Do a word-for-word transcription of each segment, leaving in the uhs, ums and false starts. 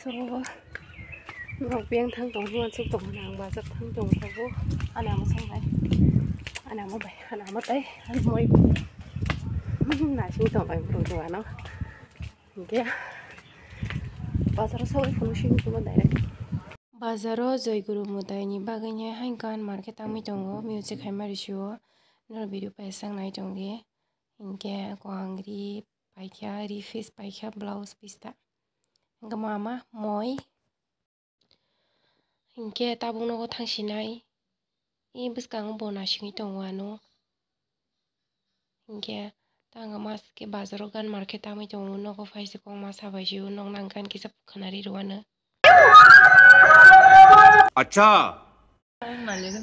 So, nok biyang thang tong, hwnwi uansuk tong, ang bazar thang tong, tabuk ani ama songnai, ani ama bai, ani ama tai, ani moi, nasing tong, ang tong tong ano. Hingke bazaro sogwi phunuk simi tongma direct. Bazaro Joy Guru Mwtaini bagwini haikan market tangwi tongo, music hai ma risio, norok video paisang nai tongdi. Hingke kwang ri paikha, ri piece paikha, blouse piece ta. Hingke mama moi. Hingke tabuk nogo thangsinai. I bwskango bo nasingwi tongo ano. Hingke tang ma ke bazaro gan market tangwi tongo, nogo phaisi kok ma sabaisio, nok nang gan kisa khwnari rwano. Acha.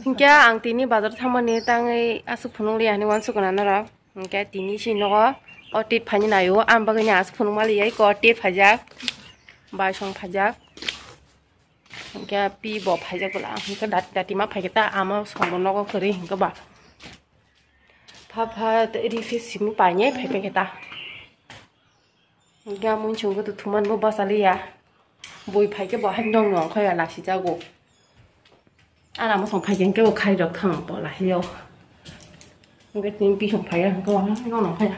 Hingke ang tini bazar thangmani tangwi aswk phunukliya hinwi uansukgwna norok. Hingke tini si nogo o tit phaini naio, ang bagwini aswk phunukma liya, iko tit phaijak, baisong phaijak. Hingke pi bo phaijak bwla, hingke dat-, datima phaikhe ta amo songbo nogo kwrwi hingke ba. Pha pha ri piece simi painai phai phai khe ta. Hingke amo chwngkhe to thuman bo bachaliya. Bui phaikhe bo hai nong nong khe lasijago. Ana mosong phaikhe hingke bo khairok thang bo lahiyo. Hingke tini bisong phaiya, hingke bo nong nong phaiya.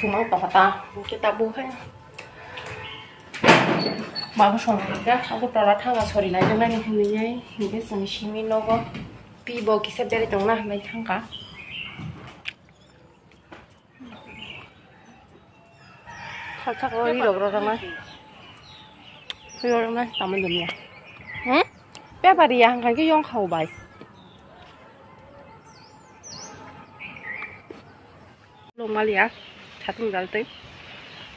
Thumang tongkha ta, hingke tabuk hai. Mabo song hingke, abo tola thanga sori nai nani hinwi, hingke chwng simi nogo. Pi bo kisa beri tongna hinwi thangkha. Khalsa ko ri rok rok rok nai. Ri rok rok nai, tamo dum ya. Hmm? Pepa ri ya, hangkha ke yong khao bai. Longmaliya, satung jaltwi.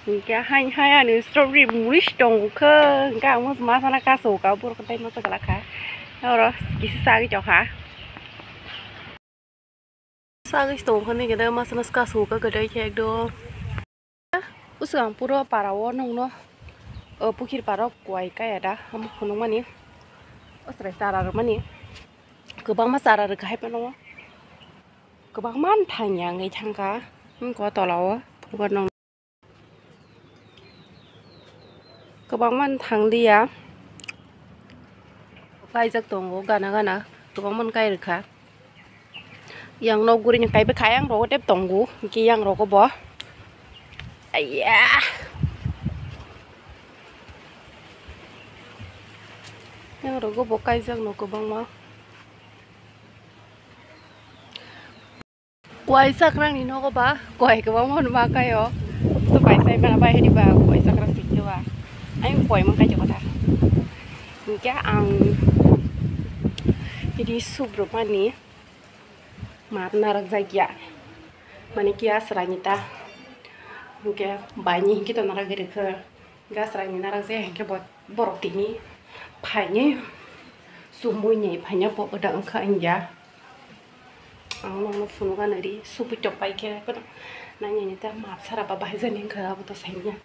Hingke hai, hai ani strawberry muri tong khe, hingke ang ma sana kaso ka, borok tai ma sakala kha. Oro kisa sagwi tong kha. Sagwi tong kha ni gede ma sana kaso ka gede khe ekdom. Uswk ang puro para o nongno, o pukhir para o kuai kaya da, omo phunukmani. O chwrai chara rwmani. Kwbangma chara rwkha hai phano. Kwbangma thangya wngwi thangkha. Wngkha o tola o phunukma nong. Kwbangma thanglia. Kaijak tongo gana gana. Kwbangma kai rwkha. Yang nok guri ni kaibe kha yang rogo tep tongo, hingke yang rogo bo. Aiya. Yang rogo bo kaijak no kwbangma. Kuai sakrang ni nogo ba, kuai kwbangma no ma kaio. To bai sai mana bai hedi ba, kuai sakrang sikhe ba. Ai kuai man kai jokota. Hingke ang hedi subruk mani. Map narwk jak ya. Mane kiya srani ta. Hingke baini hingke to narwk rikha. Hingke srani narwk jak hingke bo-, borok tini phaini sumui ni phaini bo oda wngkha wngya. Ang nokno phunukha nari, supi tok pai khe, nani ani ta map sara ba bahai jani wngkha abo to saimanya.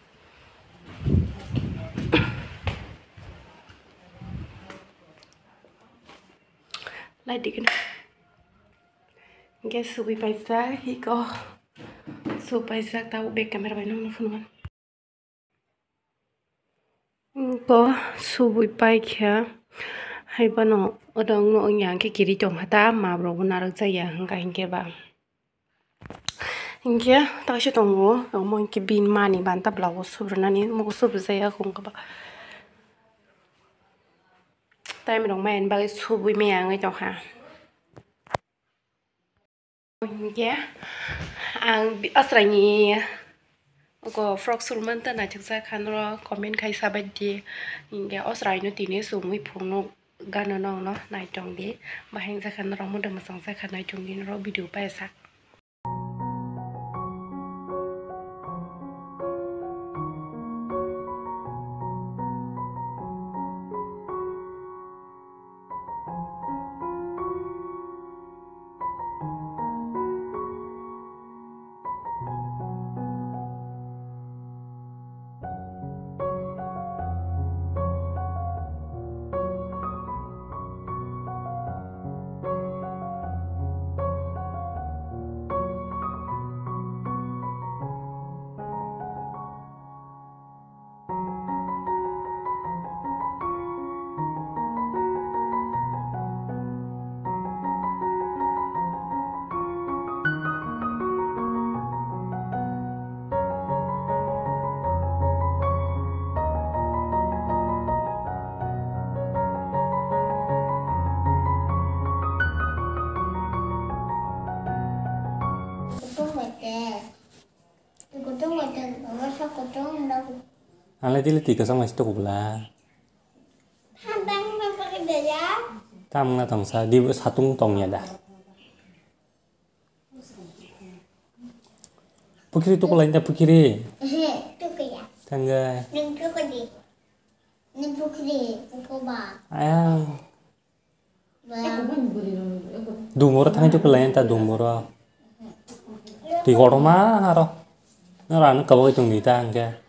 Lai dikhe na. Hingke subi paisa, hiko. Su paisa, tabuk back camera bai nokno phunukha. Hingke subui paikha. Hai bono odong no wngya hingke kiri tongkha ta, map rok bo narwk jakya hingka hingke ba. Hingke taisa tongo, omo hingke bini mani banta blouse subrunani, mugo subrujaya hingke ba. Time rok maya ni bagwi subui maya wngwi tongkha. Hingke ang bi-, asraini oko frock sulmanta naithokjak kha, norok comment khai sabaidi. Hingke o chwraino tini chumui phunuk gana nongno naitongdi. Bahai wngjakha norok moda mwchangjakha, naitongdi norok video paisa. Ang le tili twi kwchang lai se tuku bwla. Tang na tong sa, di bo satung tong ya da. Pukiri tuku lai da pukiri. Ehe, tuku ya. Tangga. Nung tuku di. Nung pukiri, tuku ba. Ayang. Dumoro thangwi twi kwlai ta dumoro. Twi kotorma aro. Nang rano kabagwi tongdi ta hwnkhe.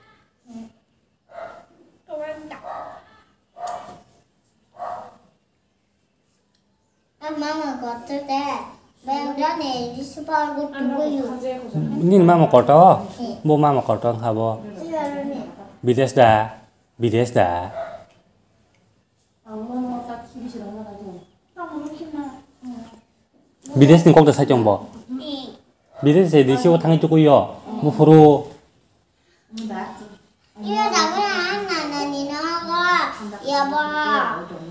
Mama kotor te. Beng dane di super good to you. Nini mama kotor? Bo mama kotor habo. Bides da. Bides da. Bides ni kok da sai chong bo. Bides se disi o thangwi tukui yo. Buphuru. Iyo jaga na nani no go. Iya bo.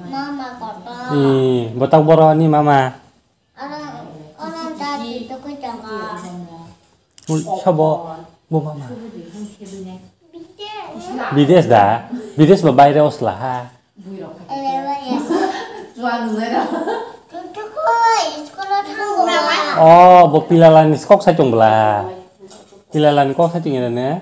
Mama kotor. Ni botak boro ni mama. Orang orang tadi tukui jaga. Ui, sabo bo mama. Bides. Bides da. Bides ba baire osla ha. Oh, bo pilalani kok sai tong bwla. Pilalani kok sai tong ne?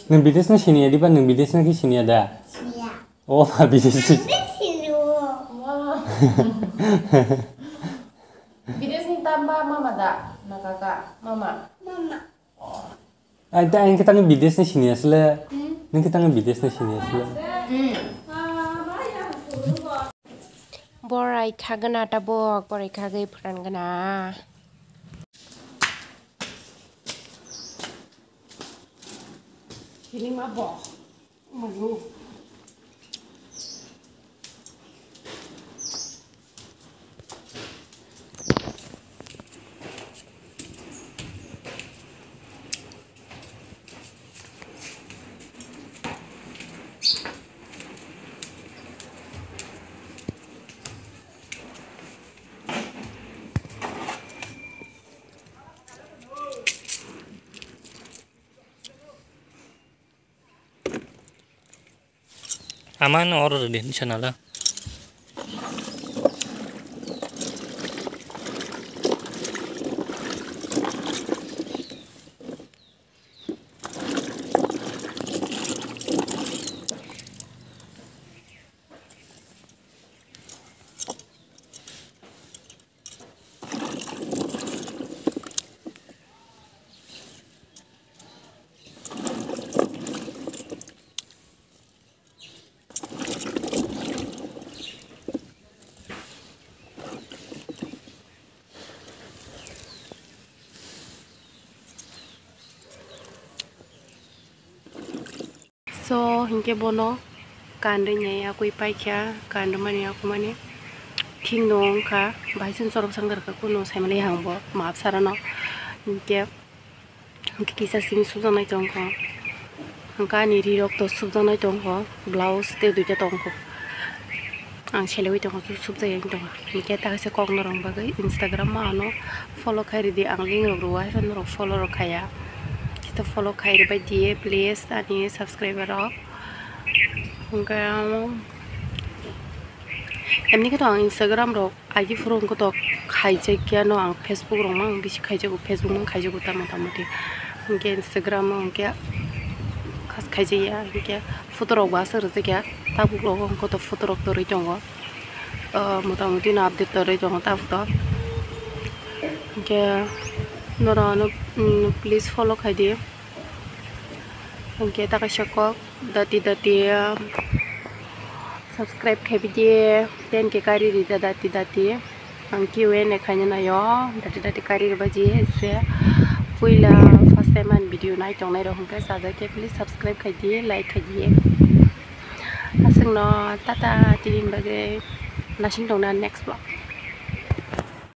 Nwng bides no siniya diba, nwng bides no ki siniya da? Oh, ma bides. Bides ni tamba mama da, na kaka, mama. Mama. Ai, ta, ang kita ni bides ni sini asle. Hmm? Nang kita ni bides ni sini asle. Hmm. Borai khagana tabok, borai khagwi phuran gana. Ini mabok. Malu. Ama no oro rwdi hinwi sanala. So, hinkhe bono kanrwi nai yakwi paikha, kanrwmani yakumani thik no wngkha, bahai chwng chorok sangkar kha, kuno saimani yang bo map sarano. Hinkhe, hinkhe kisa simi sujaknai tongkha, hinkhe ani rirok to sujaknai tongkha, blouse tei duita tongkha. Ang selewi tongo, subjak yang tongo. Hinkhe ta kaisa kok norok bagwi Instagram o ano follow khai ridi, ang link rok rwo, hai phano norok follow rok khaiya. Kisa follow khai rwbai di, please, ani subscriber rok. Hinkhe, emni khe to ang Instagram rok I D phuru wngkhe to khaijakya no, ang Facebook rok mang bisi khaijago, Facebook mang khaijago ta mota moti. Hinkhe Instagram o hinkhe khas khaijakya, hinkhe photo rok bo aswk rwjakya, tabuk rok wngkhe to photo rok torwi tongo. Ah, mota moti no update torwi tongo tabuk to. Hinkhe norok ano, mm, please follow khai di. Hinkhe ta kaisa kok dati dati, ah, subscribe khai di, ten K kari rida dati dati. Ang Q and A khaina naio, dati dati kari rwbaji se puila first time ani video nai tongnai rok hinkhe sajak khe please subscribe khai di, like khai di. Aswkno tata tini bagwi nasing tongna next vlog.